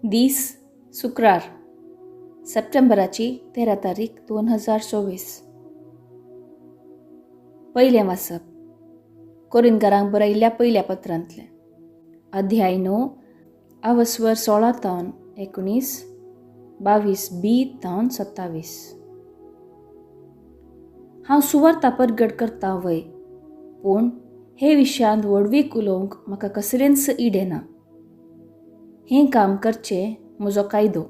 दीस शुक्रार, सप्टेंबराची 13 तारीख 2024. पयलें वाचप कोरिंदकारांक बरयल्ल्या पयल्या पत्रांतलें, अध्याय 9, अवस्वर 16 तावन 19, 22 बी तावन 27. हांव सुवार्ता परगट करता वय, पूण हे विशयांत व्हडवीक उलोवंक म्हाका कसलेंच इडें ना. हें काम करचें म्हजो कायदो.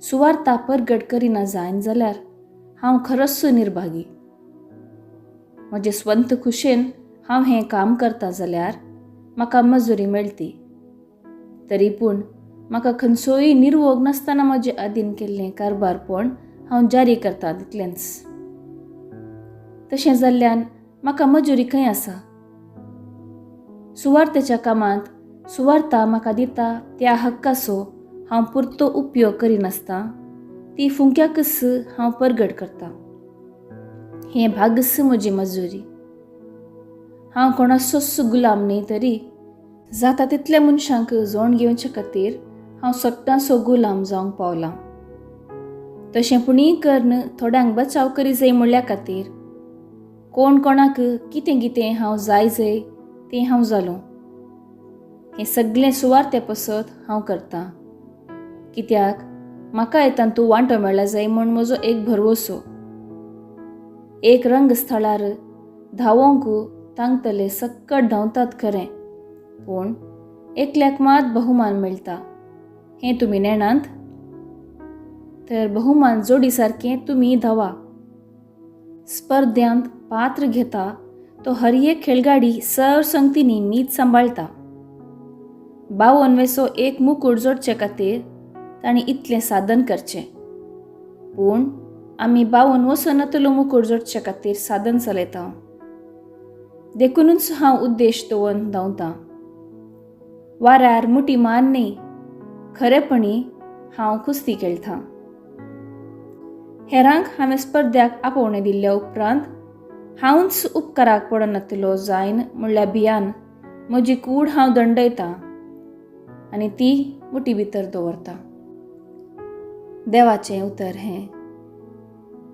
सुवार्ता परगट करिना जायन जाल्यार हांव खरोच निर्भागी. म्हजे स्वंत खुशेन हांव हें काम करता जाल्यार म्हाका मजुरी मेळटी, तरी पूण म्हाका खंयचोय निर्वोग नासतना म्हजें अधीन केल्लें कारबारपण हांव जारी करता तितलेंच. तशें जाल्ल्यान म्हाका मजुरी खंय आसा? सुवार्थेच्या कामांत सुवार्ता म्हाका दिता त्या हक्काचो हांव पुरतो उपयोग करिनासता ती फुंक्याकच हांव परगट करता. हें भागच म्हजी मजुरी. हांव कोणाचोच गुलाम न्ही, तरी जाता तितल्या मनशांक जोण घेवचे खातीर हांव सगटांचो गुलाम जावंक पावलां. तशें पुणीय करून थोड्यांक बचाव करी जाय म्हणल्या खातीर कोण कोणाक कितें कितें हांव जाय जाय तें हांव जालो. हें सगळें सुवार्ते पसत हांव करतां, कित्याक म्हाका येतान तूं वांटो मेळ्ळा जाय म्हूण म्हजो एक भरवसो. एक रंग स्थळार धांवोंक तांगतले सक्कट धांवतात खरें, पूण एकल्याक मात बहुमान मेळटा, हें तुमी नेणांत? तर बहुमान जोडी सारकें तुमी धांवा. स्पर्ध्यांत पात्र घेता तो हर एक खेळगाडी सर संगतींनी मीत सांबाळटा. 52 वेसो एक मुकूट जोडचे खातीर तांणी इतलें साधन करचें, पूण आमी 52 वसनातलो मुकूट जोडचे खातीर साधन चलयता. देखूनच हांव उद्देश दवरून धांवतां. वाऱ्यार मुठी मार न्ही, खरेपणी हांव कुस्ती खेळटां. हेरांक हांवें स्पर्ध्याक आपोवणें दिल्ल्या उपरांत हांवूच उपकाराक पडनातलो जायन म्हणल्या भियान म्हजी कूड हांव दंडयतां आनी ती मुठी भितर दवरता. देवाचें उतर हें.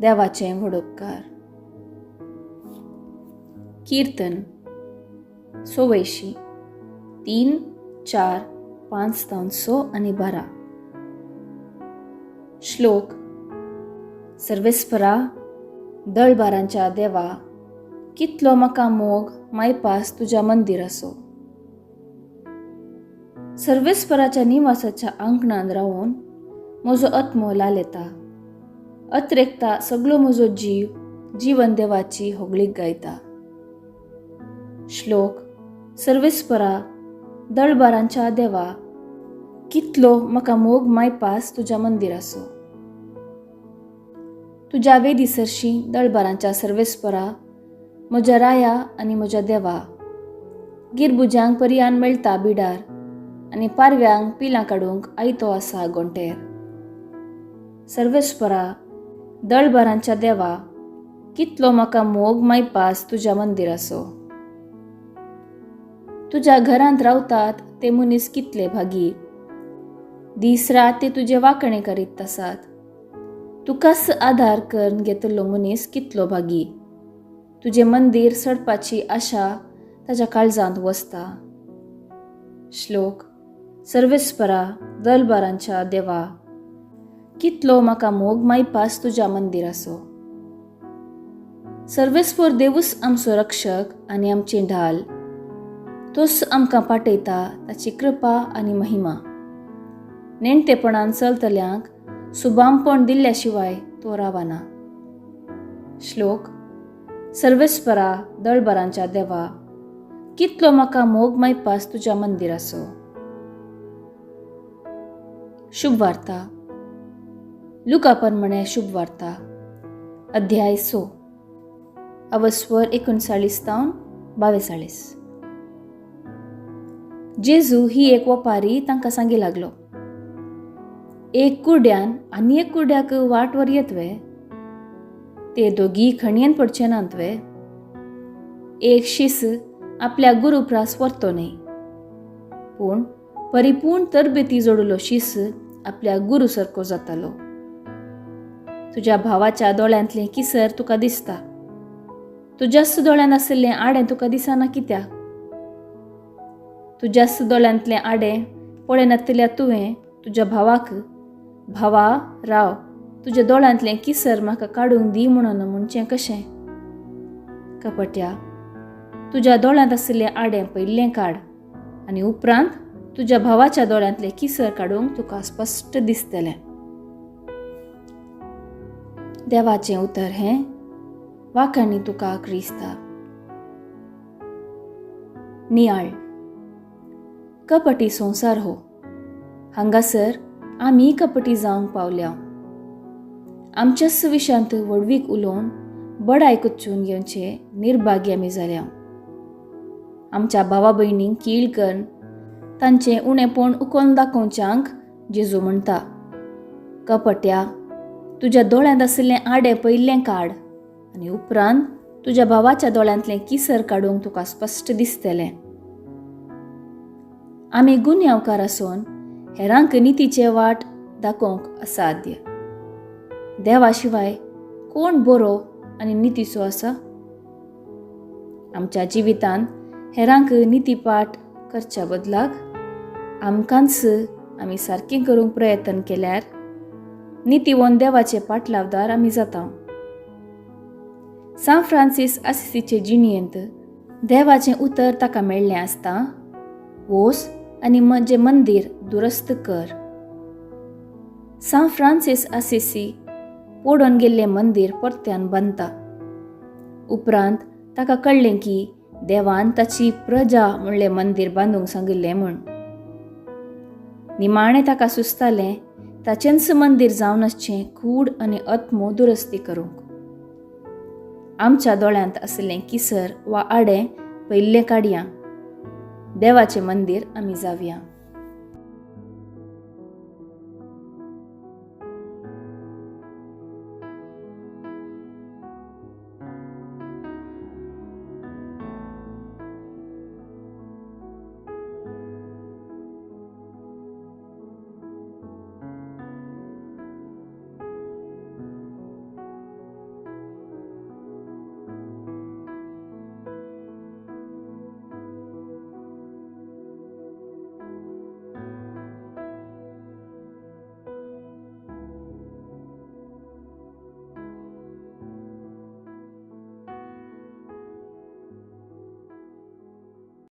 देवाचें व्हड उपकार. किर्तन 84, 3, 4, 5 तावन 6 आनी 12. श्लोक. सर्वेस्परा, दळबारांच्या देवा, कितलो म्हाका मोग मायपास तुज्या मंदिराचो. सर्वेस्पराच्या निवासाच्या आंकणान रावून म्हजो आत्मो लालेता. अत्रेकता सगळो म्हजो जीव जिवन देवाची होगळीक गायता. श्लोक. सर्वेस्परा, दळबारांच्या देवा, कितलो म्हाका मोग मायपास तुज्या मंदिराचो. तुज्या वेदी सरशी दळबारांच्या सर्वेस्परा, म्हज्या राया आनी म्हज्या देवा, गिरबुज्यांक पर्यान मेळटा बिडार आनी पारव्यांक पिलां काडूंक आयतो आसा गोंटेर. सर्वेस्परा, दळबारांच्या देवा, कितलो म्हाका मोग मायपास तुज्या मंदिराचो. तुज्या घरांत रावतात ते मनीस कितले भागी. दीस रात ते तुजे वांकणे करीत आसात. तुकाच आधार करून घेतलो मनीस कितलो भागी. तुजें मंदीर चडपाची आशा ताच्या काळजांत वसता. श्लोक. सर्वेस्परा, दलबारांच्या देवा, कितलो म्हाका मोग मायपास तुज्या मंदिराचो. सर्वेस्पर देवूच आमचो रक्षक आनी आमचें ढाल. तोच आमकां पाठयता ताची कृपा आनी महिमा. नेणटेपणान चलतल्यांक सुबामपण दिल्ल्या शिवाय तो रावना. श्लोक. सर्वेस्परा, दळबारांच्या देवा, कितलो म्हाका मोग मायपास तुज्या मंदिराचो. शुभ वार्ता लुका प्रमाणे शुभ वार्ता, अध्याय 6, अवस्वर 39 तावन 42. जेजू ही एक वपारी तांकां सांगी लागलो. एक कुड्यान आनी एक कुड्याक वाट वर येत वे? ते दोगी खणयेन पडचे नात वे? एक शीस आपल्या गुरुप्रास व्हरतो न्हय, पूण परिपूर्ण तरबेती जोडलो शीस आपल्या गुरू सारको जातालो. तुज्या भावाच्या दोळ्यांतलें किसर तुका दिसता, तुज्याच दोळ्यांत आशिल्लें आडें तुका दिसना कित्याक? तुज्याच दोळ्यांतलें आडें पळयनातल्या तुवें तुज्या भावाक, भावा राव, तुज्या दोळ्यांतलें किसर म्हाका काडूंक दी म्हणून म्हणचें कशें? कपट्या, तुज्या दोळ्यांत आशिल्लें आडें पयलें काड आनी उपरांत तुज्या भावाच्या दोळ्यांतलें किसर काडूंक तुका स्पश्ट दिसतलें. देवाचें उतर हें वाखाणी तुका क्रिस्ता. नियाळ. कपटी संवसार हो, हांगासर आमी कपटी जावंक पावल्या. आमच्याच विशांत व्हडवीक उलोवन बडाय कुच्चून घेवचे निर्भाग्य आमी जाल्या. आमच्या भावा भयणींक कीळ करून तांचें उणेपण उकोवन दाखोवच्यांक जेजू म्हणटा, कपट्या, तुज्या दोळ्यांत आशिल्लें आडें पयलें काड आनी उपरांत तुज्या भावाच्या दोळ्यांतलें किसर काडूंक तुका स्पश्ट दिसतलें. आमी गुन्यांवकार आसून हेरांक नितीचे वाट दाखोवंक असाध्य. देवा शिवाय कोण बरो आनी नितीचो आसा? आमच्या जिवितांत हेरांक नितीपाठ करच्या बदलाक आमकांच आमी सारकें करूंक प्रयत्न केल्यार नितीवोन देवाचे पाटलावदार आमी जाता. सांत फ्रांसीस आसिसीचे जिणयेंत देवाचें उतर ताका मेळ्ळें आसता, वोस आनी म्हजें मंदीर दुरस्त कर. सांत फ्रांसीस आसिसी पडून गेल्लें मंदीर परत्यान बांदता. उपरांत ताका कळ्ळें की देवान ताची प्रजा म्हणलें मंदीर बांदूंक सांगिल्लें म्हूण. निमाणें ताका सुचतालें ताचेंच मंदीर जावन आसचें कूड आनी आत्मो दुरस्ती करूंक. आमच्या दोळ्यांत आशिल्लें किसर वा आडें पयलें काडया, देवाचें मंदीर आमी जावया.